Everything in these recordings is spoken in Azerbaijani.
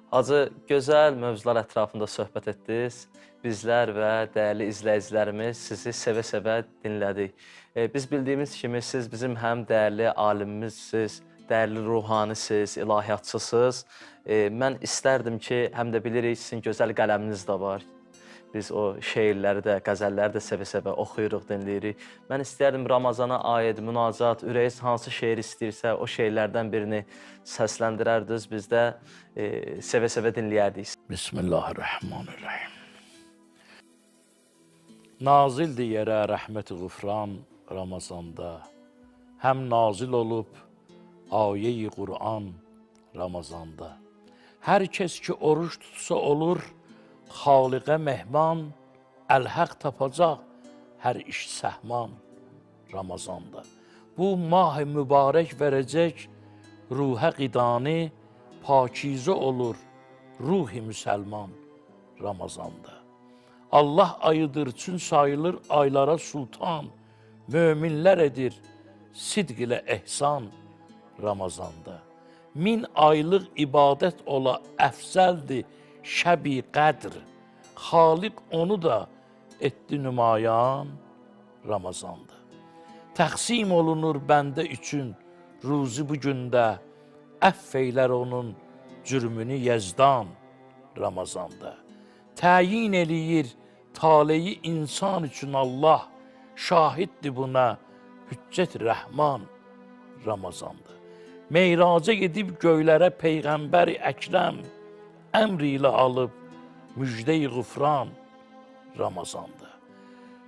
Hacı, gözəl mövzular ətrafında söhbət etdiniz. Bizlər və dəyərli izləyicilərimiz sizi sevə-sevə dinlədik. Biz bildiyimiz kimi siz bizim həm dəyərli alimimizsiniz, dəyərli ruhanisiz, ilahiyyatçısınız. Mən istərdim ki, həm də bilirik sizin gözəl qələminiz də var. Biz o şeirləri də, qəzəlləri də sevə-sevə oxuyuruq, dinləyirik. Mən istərdim Ramazana aid münacat, ürəyiniz hansı şeir istəyirsə, o şeirlərdən birini səsləndirərdiniz, biz də sevə-sevə dinləyərdik. Bismillahirrahmanirrahim. Nazildir yerə rəhmət-i qufran Ramazanda. Həm nazil olub ayeyi Qur'an Ramazanda. Hər kəs ki oruç tutsa olur Xaliqə mehman, əl-həq tapacaq hər iş səhman Ramazanda. Bu mah mübarək verəcək ruhə qidanı, pakizə olur ruhi müsəlman Ramazanda. Allah ayıdır, çün sayılır aylara sultan, möminlər edir sidq ilə ehsan Ramazanda. 1000 aylıq ibadət ola əfzəldir şəbi qədr. Xaliq onu da etdi nümayan Ramazanda. Təqsim olunur bəndə üçün ruzi bu gündə, əfv eylər onun cürmünü yezdan Ramazanda. Təyin eləyir taleyi insan üçün Allah, şahiddir buna hüccət rəhman Ramazanda. Meyraca gedib göylərə Peyğəmbər Əkrəm əmr ilə alıb müjdə-i qufran Ramazanda.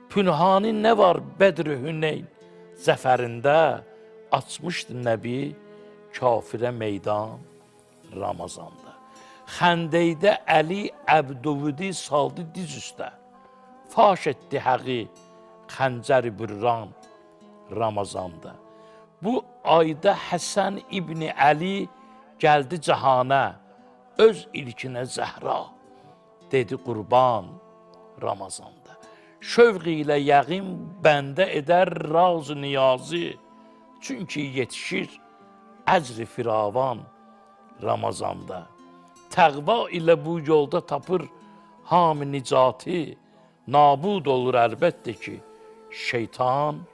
Pünhani nə var Bədr Hüneyn zəfərində açmışdı Nəbi kafirə meydan Ramazanda. Xəndəkdə Əli Əbdüvüdi saldı diz üstə. Faş etdi həqi xəncər bürran Ramazanda. Bu ayda Həsən İbni Əli gəldi cahana, öz ilkinə Zəhra dedi qurban Ramazanda. Şövq ilə yəqin bəndə edər raz niyazi, çünki yetişir əcri firavan Ramazanda. Təqva ilə bu yolda tapır hamı nicati, nabud olur əlbəttə ki, şeytan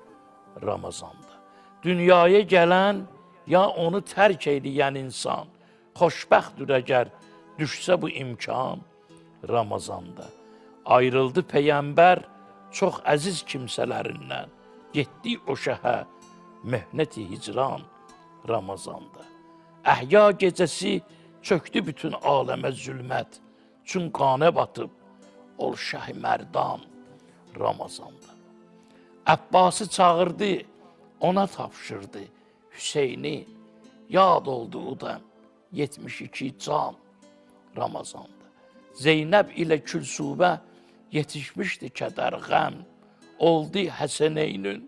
Ramazanda. Dünyaya gələn ya onu tərk eyləyən insan, xoşbəxtdir əgər düşsə bu imkan Ramazanda. Ayrıldı peyğəmbər çox əziz kimsələrindən, getdi o şəhə mehnəti hicran Ramazanda. Əhya gecəsi çöktü bütün aləmə zülmət, çün qanə batıb ol şəh mərdan Ramazanda. Əbbası çağırdı, ona tapşırdı Hüseyni, yad oldu o da 72 can Ramazanda. Zeynəb ilə Külsubə yetişmişdi kədər qəm, oldu Həsəneynün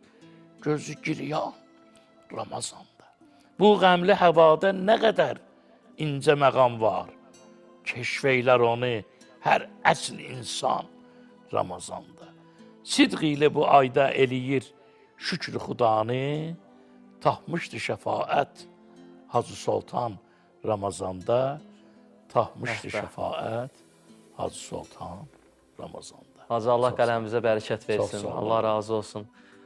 gözü giryan Ramazanda. Bu qəmli həvada nə qədər incə məqam var, keşf eylər onu hər əsl insan Ramazanda. Sidq ilə bu ayda eləyir şükr xudanı, tapmışdı şəfaət Hacı Sultan Ramazanda, tapmışdı şəfaət Hacı Sultan Ramazanda. Hacı, Allah qələmimizə bərəkət versin. Çox sağ olun. Allah razı olsun.